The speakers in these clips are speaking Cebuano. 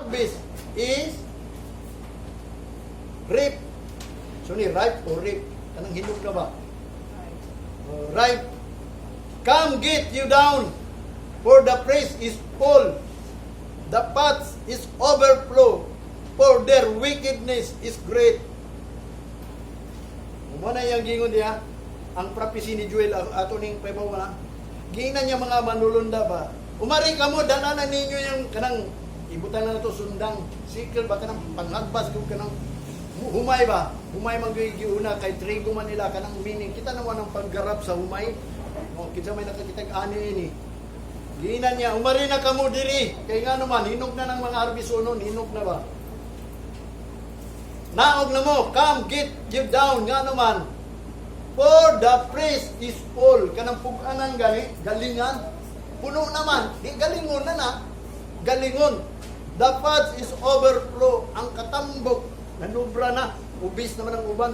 Harvest is ripe. So ni ripe o ripe? Kanang hinog na ba? Ripe. Come, get you down, for the press is full. The pots is overflow, for their wickedness is great. Mo na yung gingon niya, ang prophecy ni Joel, ang ato ning pahibaw na. Giingnan niya mga manulunda ba? Umari kamo, dala na ninyo yung kanang ibutan na nato sundang sickle ba, kanang panghagbas kung kanang humay ba, humay man gyud giuna kay trigo man nila, kanang meaning kita naman ang paggarap sa humay o kinsa may nakakitag ani ini. Giingnan niya, "Umari na kamo diri kay nga naman hinog na ng mga harvest unon, hinog na ba, naog na mo. Come, get you down, nga naman, for the press is full." Kanang pug-anan gani, galingan, puno naman, di galingon na na, galingon. The pots is overflow. Ang katambok, nanubra na, ubis naman ang uban.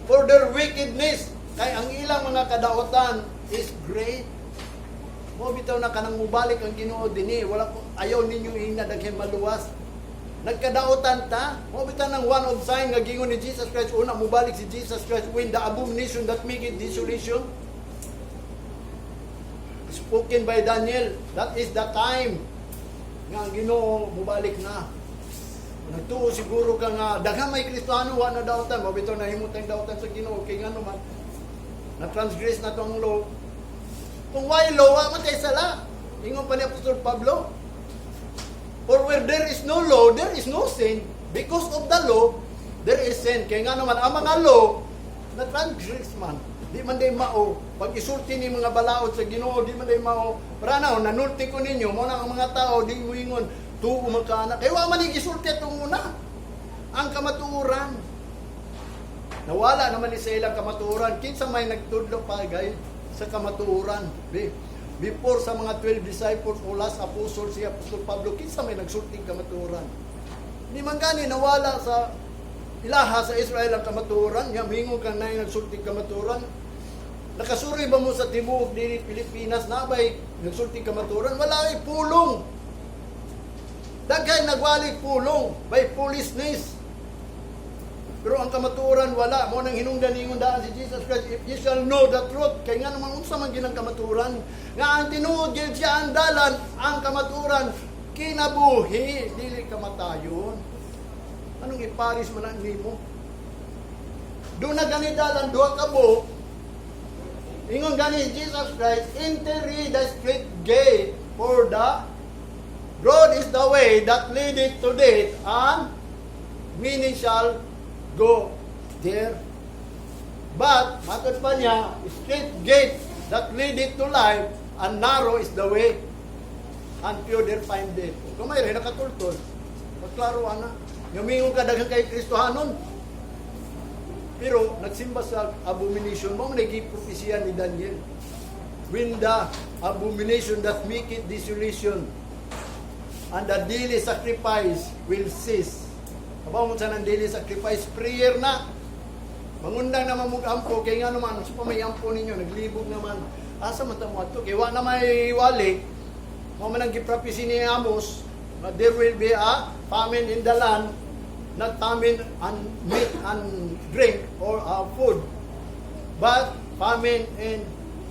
For their wickedness, kay ang ilang mga kadautan is great. Mo bitaw na kanang mubalik ang Ginoo dinhi, wala ko ayaw ninyo ingna daghan maluwas. Nagkadautan ta, mo bitaw ng one of sign nga gingon ni Jesus Christ, una mubalik si Jesus Christ when the abomination that make it desolation spoken by Daniel, that is the time nga ang Ginoo mubalik na. Nagtuo siguro ka nga daghan may Kristiyano wa na dautan, mo bitaw na himo tayong dautan sa Ginoo kay ngano man na transgress na to ang law. Kung why law, wa man kay sala. Ingon pa ni Apostol Pablo, "For where there is no law, there is no sin. Because of the law, there is sin." Kaya nga naman, ang mga law, na transgress man. Di man day mao. Pag isulti ni mga balaod sa Ginoo, di man day mao. Para na, nanulti ko ninyo, mo na ang mga tao, di mo ingon, tuo man ka na. Kaya wa man isulti itong una. Ang kamatuoran. Nawala naman ni sa ilang kamatuoran. Kinsa may nagtudlo pa, guys, sa kamatuoran? Before sa mga 12 disciples o last apostle si Apostol Pablo, kinsa may nagsulting kamatuoran? Di man gani nawala sa ilaha sa Israel ang kamatuoran. Nya mingon kang nay nagsulting kamatuoran. Nakasuri ba mo sa tibuok diri Pilipinas na bay nagsulting kamatuoran? Wala ay pulong. Daghan nagwali pulong by foolishness. Pero ang kamatuoran wala. Mo nang hinungdan ningon daan si Jesus Christ, "If you shall know the truth," kay nga naman unsa man ginang kamatuoran? Nga ang tinuod gyud siya ang dalan, ang kamatuoran, kinabuhi, dili kamatayon. Anong iparis man ang nimo? Doon na gani dalan, duha ka buok. Ingon gani Jesus Christ, "Enter ye the strait gate, for the broad is the way that leadeth to death, and many shall go there." But, matod pa niya, strait gate that leadeth to life, and narrow is the way, and few there find it. Kung may rin nakatultol, magklaro ana. Yumingon ka daghan kay Kristohanon. Pero, nagsimba sa abomination, mo man propesiya ni Daniel. When the abomination that make it desolation, and the daily sacrifice will cease. Kabaw mo sa nang daily sacrifice, prayer na. Mangundang naman mong ampo, kay nga naman, sa pa may ampo ninyo, naglibog naman. Asa man ta mo adto? Kay wa na may wali. Mo man ang giprophecy ni Amos, nga there will be a famine in the land, not famine and meat and drink or food, but famine and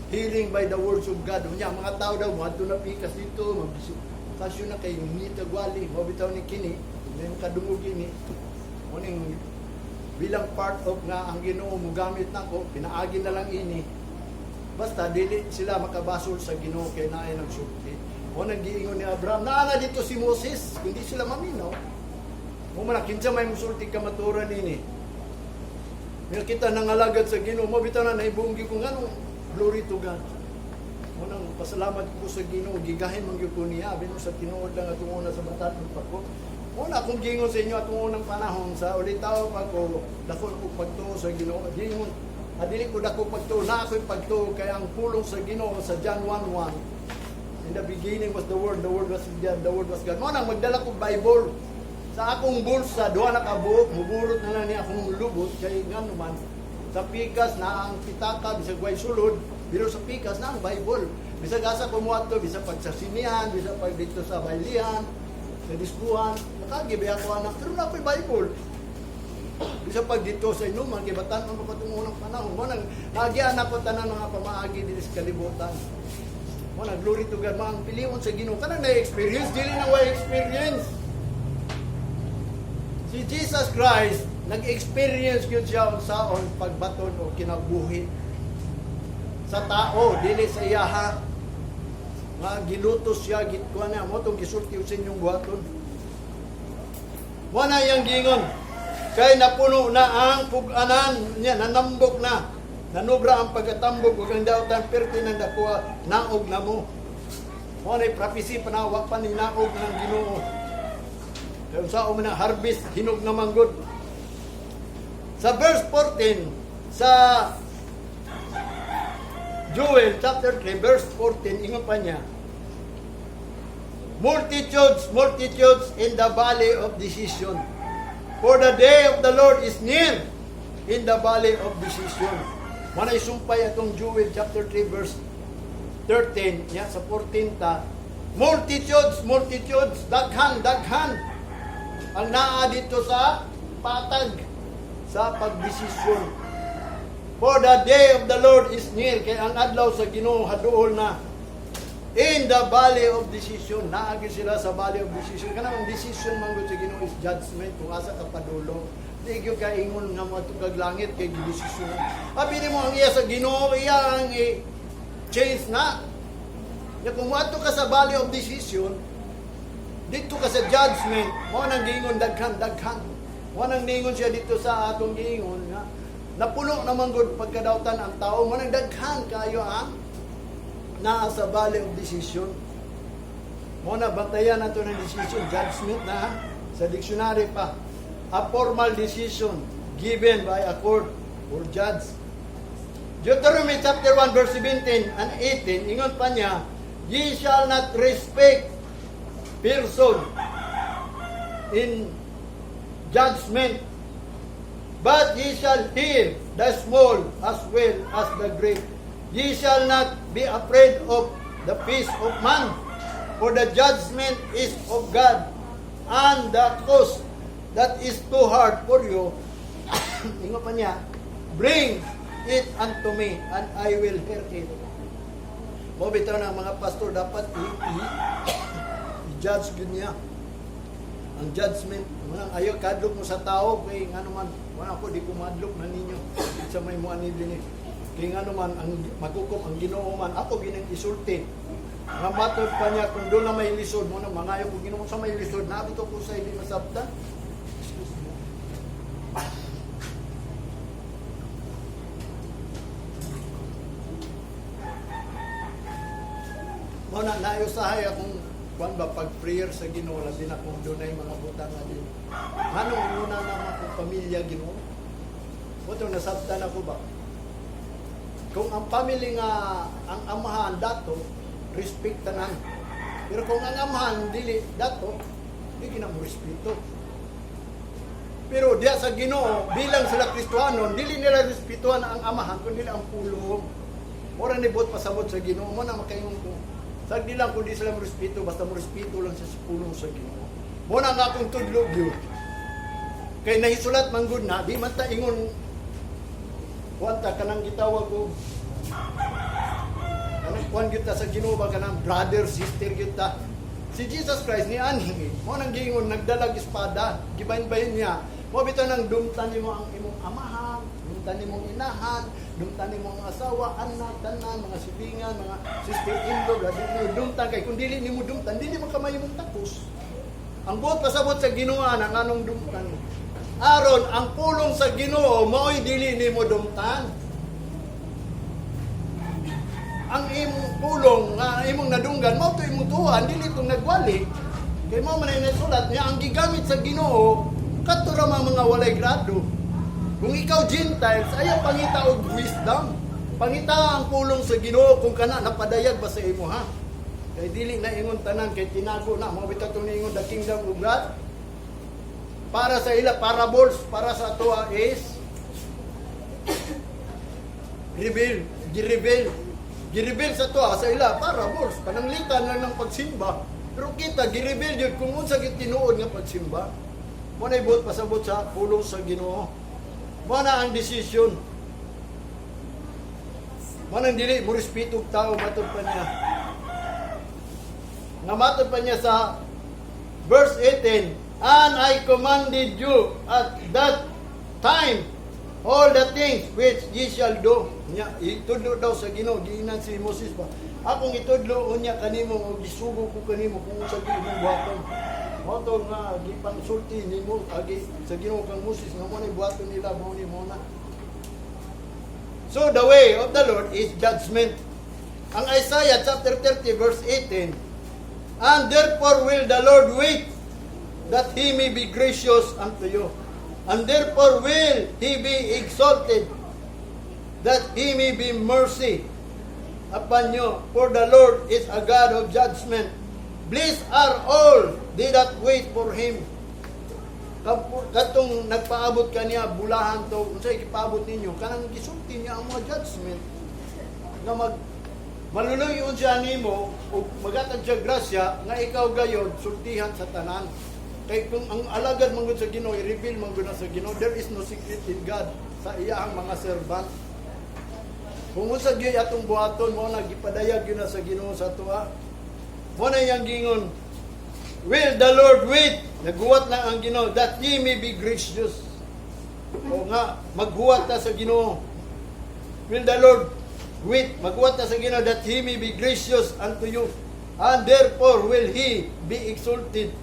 hearing by the words of God. Unya, mga tao daw, moadto na pikas dito, magbisyo na kay nitag wali, mao bitaw ni kini, may kadungog ini. Muning bilang part of nga ang Ginoo mugamit nako, pinaagi na lang ini. Basta dili sila makabasol sa Ginoo kay naay nagsulti. O nang giingon ni Abraham, naa na dito si Moses, kundi sila maminaw. Mo man kinsa may musulti kamaturan nini. Nga kita nangalagad sa Ginoo, mo bitaw na naibunggi ko ngano, glory to God. Mo nang pasalamat ko sa Ginoo, gigahin man gyud ko niya, abi sa tinuod lang atong una sa bataton pa ko. Una akong gingon sa inyo atong unang panahon sa ulitaw pa ko, dako ko pagtuo sa Ginoo. Gingon, adili ko dako pagtuo, na ako'y pagtuo kay ang pulong sa Ginoo sa John 1:1. "In the beginning was the Word was with God, the Word was God." Mo nang magdala ko Bible sa akong bulsa, duha na ka buok, muburot na lang ni akong lubot kay ngano man sa pikas na ang pitaka bisag way sulod, pero sa pikas na ang Bible. Bisag asa ko moadto, bisag pag sa sinihan, bisag pag dito sa baylihan, Sa diskuhan, nakagi ba ako anak, pero na ako'y Bible. Bisa pag dito sa inuman, kay batan ang itong unang panahon. Mo nang nagian ako tanan mga pamaagi dili sa kalibutan. Mo na glory to God, mga pilion sa Ginoo kanang na-experience, dili na way experience. Si Jesus Christ nag-experience gyud siya unsaon pagbaton o kinabuhi sa tao, dili sa iyaha nga gilutos siya, gitkuan niya mo tong gisulti sa inyong buhaton. Mo na iyang gingon kay napuno na ang pug-anan niya, nanambok na, nanubra ang pagkatambok ug ang dautan perti ng dakuha naog na mo. Mo na prophecy, panawa pa ni naog ng Ginoo. Kay unsa man ang harvest, hinog na manggod. Sa verse 14 sa Joel chapter 3 verse 14, ingon pa niya, "Multitudes, multitudes in the valley of decision. For the day of the Lord is near in the valley of decision." Manay sumpay atong Joel chapter 3 verse 13 niya sa 14 ta. Multitudes, multitudes, daghan, daghan ang naa dito sa patag sa pagdesisyon. For the day of the Lord is near, kay ang adlaw sa Ginoo haduol na. In the valley of decision, naagi sila sa valley of decision. Kanang ang decision man gud sa Ginoo is judgment, kung asa ka padulong. Di gyud ka ingon nga moadto kag langit kay gidesisyon. Abi nimo ang iya sa Ginoo, iya ang i-change na. Ya kung moadto ka sa valley of decision, dito ka sa judgment, mo nang giingon daghan daghan. Mo nang ningon siya dito sa atong giingon nga napuno naman gud pagkadawtan ang tao, mo nang daghan kayo ang naa sa valley of decision. Mo na bantayan nato ng decision, judgment na ha? Sa dictionary pa. A formal decision given by a court or judge. Deuteronomy chapter 1 verse 17 and 18, ingon pa niya, "Ye shall not respect person in judgment, but ye shall hear the small as well as the great. Ye shall not be afraid of the face of man, for the judgment is of God, and the cause that is too hard for you," ingon pa niya, "bring it unto me, and I will hear it." Mo bitaw ng mga pastor dapat i-judge gyud niya. Ang judgment, manang ayaw kadlok mo sa tao kay ngano man, wala ko di ko madlok na ninyo sa may mo ani dinhi. Kay ngano man ang maghukom ang Ginoo man ako ginang isulti. Nga matod pa niya kung doon na may lisod mo na mangayo ko Ginoo sa may lisod na bitaw ko sa hindi masabtan. Excuse me. Mo na nayo sahay akong kuan ba pag prayer sa Ginoo, labi na kung dunay mga butang nga din. Nganong una na akong pamilya, Ginoo? Mo to nasabtan ako ba? Kung ang family nga ang amahan dato, respect tanan. Pero kung ang amahan dili dato, di gina mo respeto. Pero diya sa Ginoo, bilang sila Kristohanon, dili nila respetuhan ang amahan kundi ang pulong. Mora ni buot pasabot sa Ginoo mo na makaingon ko. Sagdi lang kung di sila mo respeto, basta mo respeto lang sa pulong sa Ginoo. Mo na nga akong tudlo gyud. Kay nahisulat man gud na, di man ta ingon kuan ta kanang gitawag og kanang kuan gyud ta sa Ginoo ba, kanang brother sister gyud ta. Si Jesus Christ ni ani mo nang giingon nagdalag espada, gibahin-bahin niya. Mo bitaw nang dumtan nimo ang imong amahan, dumtan nimo ang inahan, dumtan nimo ang asawa, anak, tanan, mga silingan, mga sister-in-law, brother-in-law, dumtan kay kung dili nimo dumtan, dili man kamay imong takos. Ang buot pasabot sa Ginoo ang anong dumtan. Aron ang pulong sa Ginoo maoy dili nimo dumtan. Ang imong pulong nga imong nadunggan mao to imong tuhan, dili tong nagwali. Kay mao man ay nasulat niya ang gigamit sa Ginoo kadto ra mga walay grado. Kung ikaw Gentiles, ayaw pangita og wisdom. Pangita ang pulong sa Ginoo kung kana napadayag ba sa imo ha. Kay dili na ingon tanan kay tinago na mao bitaw tong niingon the kingdom of God. Para sa ila parables, para sa atoa is reveal, gi-reveal. Gi-reveal sa atoa, sa ila parables, pananglitan lang ng pagsimba. Pero kita gi-reveal yun kung unsa gyud tinuod nga pagsimba. Mo na buot pasabot sa pulong sa Ginoo. Mo na ang desisyon. Mo nang dili mo respeto og tao, matod pa niya. Nga matod pa niya sa verse 18, "And I commanded you at that time all the things which ye shall do." Nya, itudlo daw sa Ginoo, giingnan si Moses ba. "Akong itudlo unya kanimo og gisugo ko kanimo kung unsa gyud imong buhaton." Mao to nga gipangsulti nimo agi sa Ginoo kang Moses nga mo na buhaton nila, mao ni mo na. So the way of the Lord is judgment. Ang Isaiah chapter 30 verse 18, "And therefore will the Lord wait that he may be gracious unto you. And therefore will he be exalted, that he may be mercy upon you. For the Lord is a God of judgment. Blessed are all they that wait for him." Katong nagpaabot kaniya, bulahan to, unsay gipaabot ninyo? Kanang gisulti niya ang mga judgment. Nga maluluyon siya nimo ug magatag siya grasya nga ikaw gayod sultihan sa tanan. Kay kung ang alagad man gud sa Ginoo, i-reveal man gud na sa Ginoo, there is no secret in God sa iyahang mga servant. Kung unsa gyud atong buhaton, mo na gipadayag gyud na sa Ginoo sa atoa. Mo na iyang gingon, "Will the Lord wait?" Naghuwat lang ang Ginoo that ye may be gracious. O nga maghuwat ta sa Ginoo. Will the Lord wait? Maghuwat ta sa Ginoo that he may be gracious unto you. And therefore will he be exalted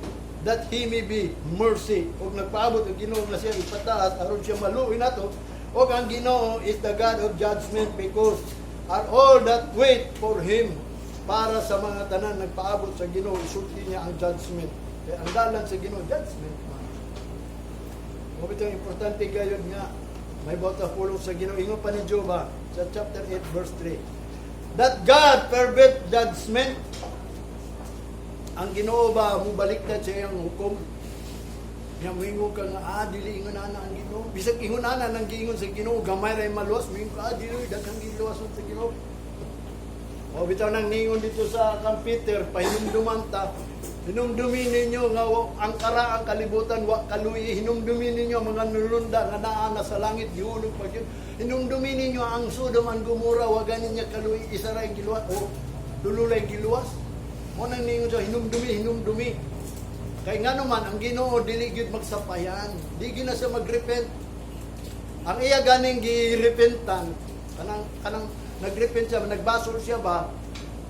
that he may be mercy. Og nagpaabot ang Ginoo nga siya ipataas aron siya maluoy nato. Og ang Ginoo is the God of judgment because are all that wait for him. Para sa mga tanan nagpaabot sa Ginoo, isulti niya ang judgment. Kaya ang dalan sa Ginoo, judgment man. Mao bitong importante gayud nga may bota pulong sa Ginoo. Ingon pa ni Job sa chapter 8 verse 3, that God pervert judgment. Ang Ginoo ba mubaliktad sa iyang hukom? Nya moingon ka nga, "Ah, dili ingon ana ang Ginoo." Bisag ingon ana nang giingon sa Ginoo, gamay ra maluwas, moingon ka, "Ah, dili daghang giluwas sa Ginoo." O bitaw nang ningon dito sa kang Peter, pahinumduman ta. Hinumdumin ninyo nga ang karaang kalibutan wa kaluyi. Hinumdumin ninyo ang mga nulunda nga naa na sa langit, gihulog pa gyud. Hinumdumin ninyo ang Sodom and Gomorrah, wa ganin niya kaluyi, isa ra giluwas o dululay giluwas. Mo nang ningon siya, hinumdumi, hinumdumi. Kay nga naman, ang Ginoo dili gyud magsapayan. Di gyud na siya magrepent. Ang iya ganing girepentan, kanang nagrepent siya, nagbasol siya ba,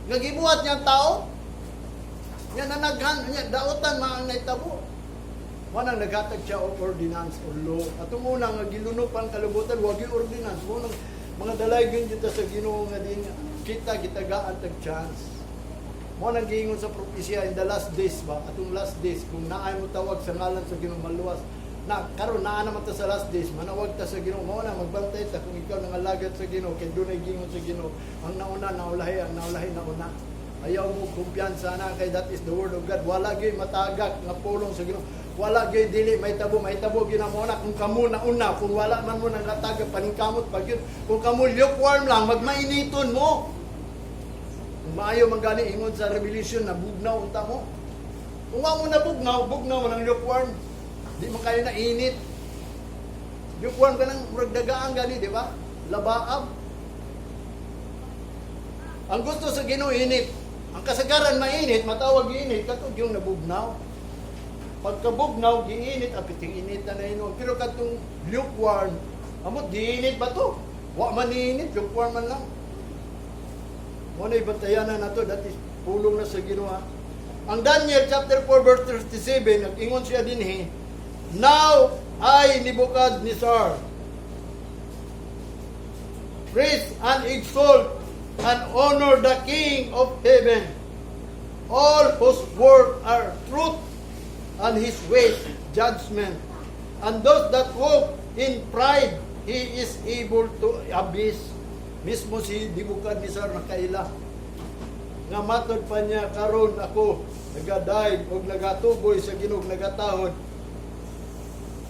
nga gibuhat niya ang tao, niya nanaghan, niya dautan man ang nahitabo. Mo nang naghatag siya og ordinance or law. Atong una nga gilunupan kalibutan, wag yung ordinance. Mo nang mga dalaygon dito sa Ginoo nga din kita gitagaan tag chance. Mo nang giingon sa propesya in the last days ba, atong last days, kung naay mo tawag sa ngalan sa Ginoo, maluwas. Na karon naa naman ta sa last days, manawag ta sa Ginoo. Mao na magbantay ta kung ikaw nangalagad sa Ginoo kay dunay giingon sa Ginoo, ang nauna naulahi, ang naulahi nauna. Ayaw mo kumpiyansa na kay that is the word of God. Wala gyud matagak nga pulong sa Ginoo. Wala gyud dili may tabo, may tabo gyud na mo na kung kamo nauna, kung wala man mo nangatagak, paningkamot pa gyud. Kung kamo lukewarm lang, magmainiton mo. Kung maayo man gani ingon sa Revelation na bugnaw unta mo. Kung wa mo nabugnaw, bugnaw man ang lukewarm. Di man kayo na init. Lukewarm ka nang murag dagaan gani, di ba? Labaab. Ang gusto sa Ginoo, init. Ang kasagaran mainit, matawag init, katong yung nabugnaw. Pagkabugnaw, giinit, apiting init na na. Pero katong lukewarm, amot giinit ba to? Wa man init, lukewarm man lang. Mo na ibantayanan na to, that is pulong na sa Ginoo. Ang Daniel chapter 4 verse 37, nag-ingon siya dinhi, "Now I, Nebuchadnezzar, praise and exalt and honor the King of heaven, all whose words are truth and his ways judgment. And those that walk in pride, he is able to abase." Mismo si Nebuchadnezzar nakaila. Nga matod pa niya, "Karon ako nagadayeg og nagatuboy sa Ginoo, nagatahod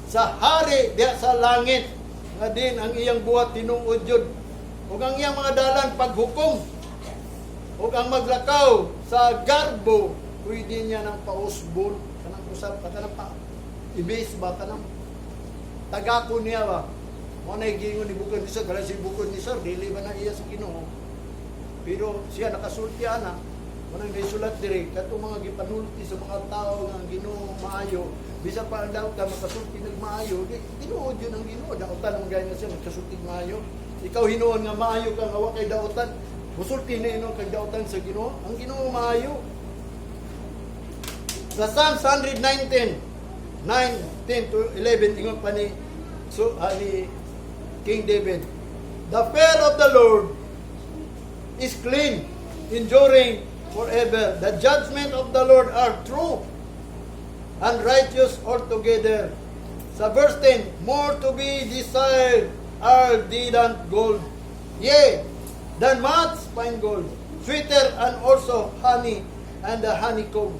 sa hari diha sa langit nga din ang iyang buhat tinuod jud ug ang iyang mga dalan paghukom ug ang maglakaw sa garbo." Pwede niya ng pausbon, kanang usap, kanang pa, ibis ba, kanang tagako niya ba. Mao na giingon ni Nebuchadnezzar, kala si Nebuchadnezzar, dili ba na iya sa Ginoo. Pero siya nakasulti ana, manang naisulat diri katong mga gipanulti sa mga tao nga ang Ginoo maayo, bisan pa ang dautan makasulti nagmaayo, di tinuod yun ang Ginoo. Dautan ang gaya siya nagkasulti maayo. Ikaw hinuon nga maayo ka nga wa kay dautan, musulti na hinuon kay dautan sa Ginoo. Ang Ginoo maayo. Sa Psalms 119, 9, 10 to 11, ingon pa ni King David, "The fear of the Lord is clean, enduring forever. The judgment of the Lord are true and righteous altogether." Sa verse 10, "More to be desired are they than gold, yea, than much fine gold, sweeter and also honey and the honeycomb."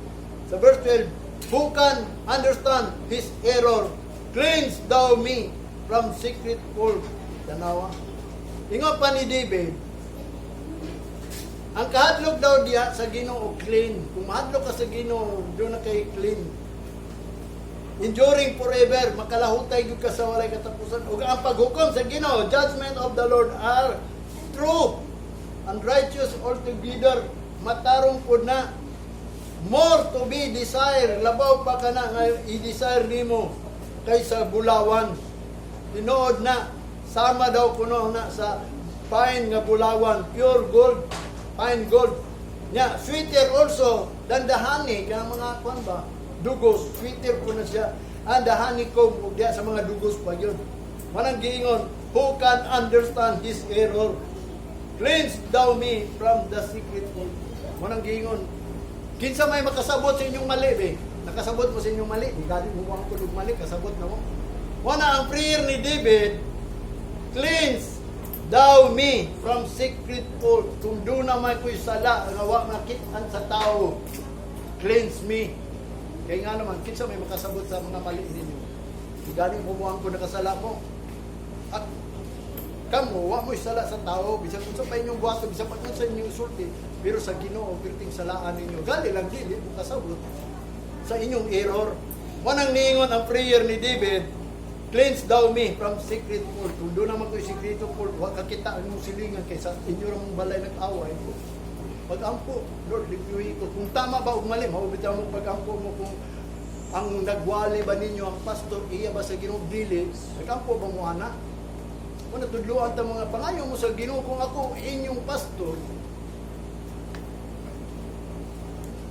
Sa verse 12, "Who can understand his error? Cleanse thou me from secret fault." Tanawa. Ingon pa ni David, ang kahadlok daw diha sa Ginoo clean. Kung mahadlok ka sa Ginoo, doon na kay clean. Enduring forever, makalahutay gyud ka sa walay katapusan. Ug ang paghukom sa Ginoo, judgment of the Lord are true and righteous altogether. Matarong pud na. More to be desired, labaw pa ka na nga i-desire nimo kaysa bulawan. Tinuod na, sama daw kuno na sa fine nga bulawan, pure gold, fine gold. Nya, sweeter also than the honey, kaya mga kwan ba, dugos, sweeter po na siya. And the honeycomb, ug diya sa mga dugos pa yun. Manang giingon, "Who can understand his error? Cleanse thou me from the secret fault." Manang giingon, kinsa may makasabot sa inyong mali, be? Nakasabot mo sa inyong mali, di gani mo ang tulog mali, kasabot na mo. Wana ang prayer ni David, "Cleanse thou me from secret fault." Kung duna man ko'y sala, nga wa makit-an sa tao, cleanse me. Kaya nga naman, kinsa may makasabot sa mga mali ninyo? Di gani mo mo ang kung nakasala mo. At kamo, wa mo'y sala sa tao, bisan kung sa pa inyong buhaton, bisan pa kung sa inyong sulti, pero sa Ginoo, perting salaan ninyo. Gali lang dili mo kasabot sa inyong error. Wanang niingon ang prayer ni David, "Cleanse thou me from secret fault." Kung duna man ko'y sikreto fault, wa ka kita ang imong silingan kaysa inyo ra mong balay nag-away. Pag-ampo, "Lord, limpyuhi ko." Kung tama ba o mali, mao bitaw mo pag-ampo mo kung ang nagwali ba ninyo ang pastor, iya ba sa Ginoo dili, nag-ampo ba mo ana? Kung natudluan ta mga pangayo mo sa Ginoo kung ako inyong pastor,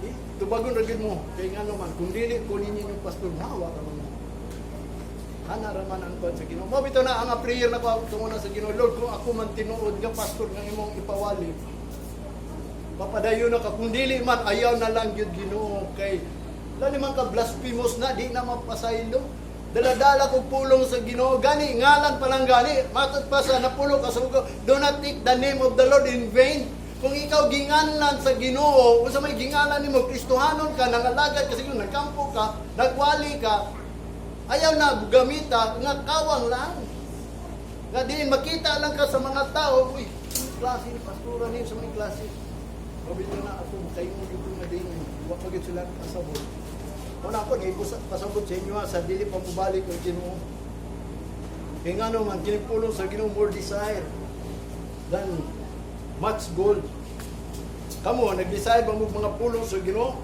eh, tubagon ra gyud mo. Kay nga naman, kung dili ko ninyo inyong pastor, mawa ka man. Ana ra man ang kuan sa Ginoo. Mao bitaw na ang prayer na ko tungod na sa Ginoo, "Lord, kung ako man tinuod nga pastor nga imong ipawali, papadayon na ka. Kung dili man, ayaw na lang gyud, Ginoo, kay lali man ka blasphemous na di na mapasaylo. Dala-dala kog pulong sa Ginoo." Gani ngalan pa lang gani matod pa sa napulo ka sugo, do not take the name of the Lord in vain. Kung ikaw ginganlan sa Ginoo, unsa may gingalan nimo, Kristohanon ka, nangalagad ka sa Ginoo, nagkampo ka, nagwali ka, ayaw na gamita nga kawang lang. Nga diin makita lang ka sa mga tao, "Uy, anong klase ni pastora niyo sa mga klase?" Mabito na ako, kayo mo dito nga din, wa pa gyud sila kasabot. Wala ako, ni pasabot sa inyo ha, sa dili pa mobalik ang Ginoo. Kaya nga naman, kinipulong sa Ginoo more desire than much gold. Kamo, nag-desire ba mo mga pulong sa Ginoo?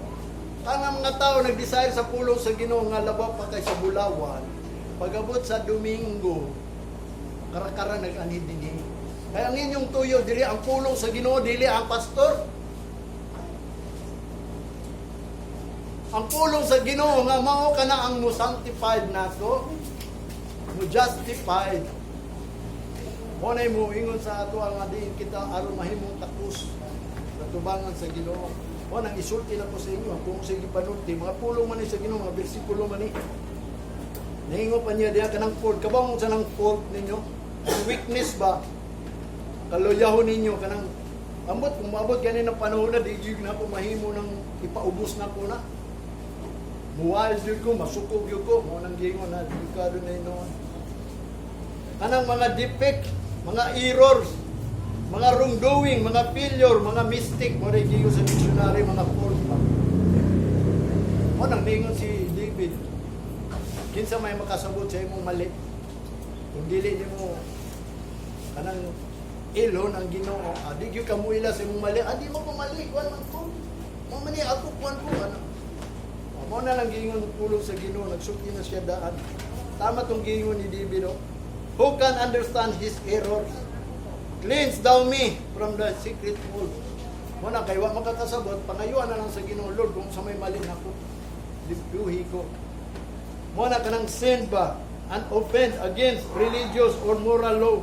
Ang mga tao nag-desire sa pulong sa Ginoo nga labaw pa kay sa bulawan, pag-abot sa Domingo, karakara nag-anhid dinhi. Kaya ang inyong tuyo, dili ang pulong sa Ginoo, dili ang pastor. Ang pulong sa Ginoo nga mao ka na ang mo sanctified nato, mo justified. Mo na mo ingon sa ato ang diin kita aron mahimong takos sa tubangan sa Ginoo. Mo nang isulti na ko sa inyo kung sige panulti mga pulong man ni sa Ginoo, mga bersikulo man ni. Naingon pa niya diha kanang fault, kabaw mo sa nang fault ninyo, ang weakness ba? Kaluyahon ninyo kanang ambot kung maabot gani ng panahon na di gyud na ako mahimo ng ipaubos na ko na. Muwal gyud ko, masukog gyud ko, mo nang giingon na delikado na inoon. Kanang mga defect, mga errors, mga wrongdoing, mga failure, mga mistake, mo rin giingon sa dictionary, mga fault pa. Mo nang ningon si David, kinsa may makasabot sa imong mali? Kung dili nimo kanang ilon ang Ginoo, di gyud ka muila sa imong mali, di mo ko mali, kuan man ko. Mo man ni ako kuan ko ano. Mo na lang giingon pulong sa Ginoo, nagsulti na siya daan. Tama tong giingon ni David, oh. Who can understand his errors? Cleanse thou me from the secret fault. Mo na kay wa makakasabot, pangayuan na lang sa Ginoo, Lord, kung sa may mali nako, limpyuhi ko. Mo na kanang sin ba, an offense against religious or moral law.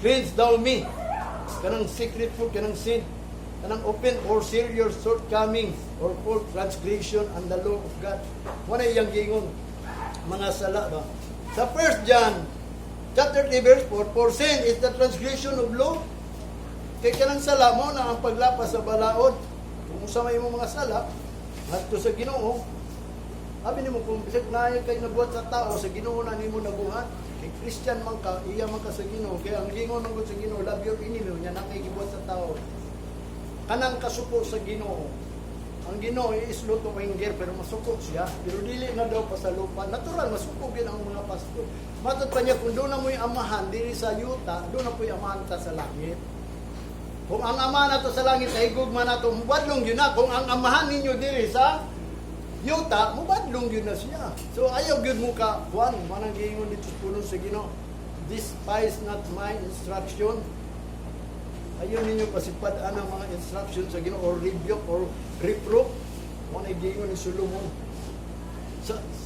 Cleanse thou me. Kanang secret fault, kanang sin. Kanang open or serious shortcoming or fault, transgression and the law of God. Mo na iyang giingon mga sala ba. Sa 1 John chapter 3 verse 4, "For sin is the transgression of law." Kay kanang sala mo na ang paglapas sa balaod. Kung unsa may imong mga sala, ngadto sa Ginoo, sabi nimo kung bisag naay kay nabuhat sa tao, sa Ginoo na nimo nabuhat. Kay Christian man ka, iya man ka sa Ginoo. Kay ang gingon man gud sa Ginoo, "Love your enemy," nya na kay gibuhat sa tao. Kanang kasuko sa Ginoo. Ang Ginoo is slow to anger pero masuko siya. Pero dili na daw pasalupan. Natural masuko gyud ang mga pastor. Matod pa niya kung doon na mo'y amahan diri sa yuta, doon na po'y amahan ta sa langit. Kung ang ama nato sa langit ay gugma nato, mubadlong yun na. Kung ang amahan ninyo diri sa yuta, mubadlong yun na siya. So ayaw gyud mo ka, kuan, manang giingon dito sa pulong sa Ginoo. "Despise not my instruction." Ayaw ninyo pasipad-an ang mga instruction sa Ginoo or rebuke or reproof. Mo na giingon ni Solomon.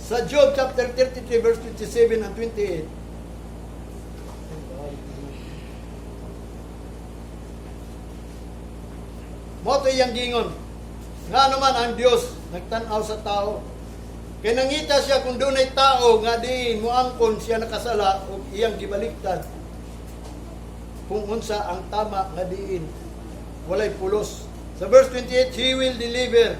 Sa Job chapter 33 verse 27 and 28. Mo to iyang gingon. Nga naman ang Dios nagtan-aw sa tao. Kay nangita siya kung dunay tao nga diin moangkon siya nakasala ug iyang gibaliktad kung unsa ang tama nga diin walay pulos. Sa verse 28, He will deliver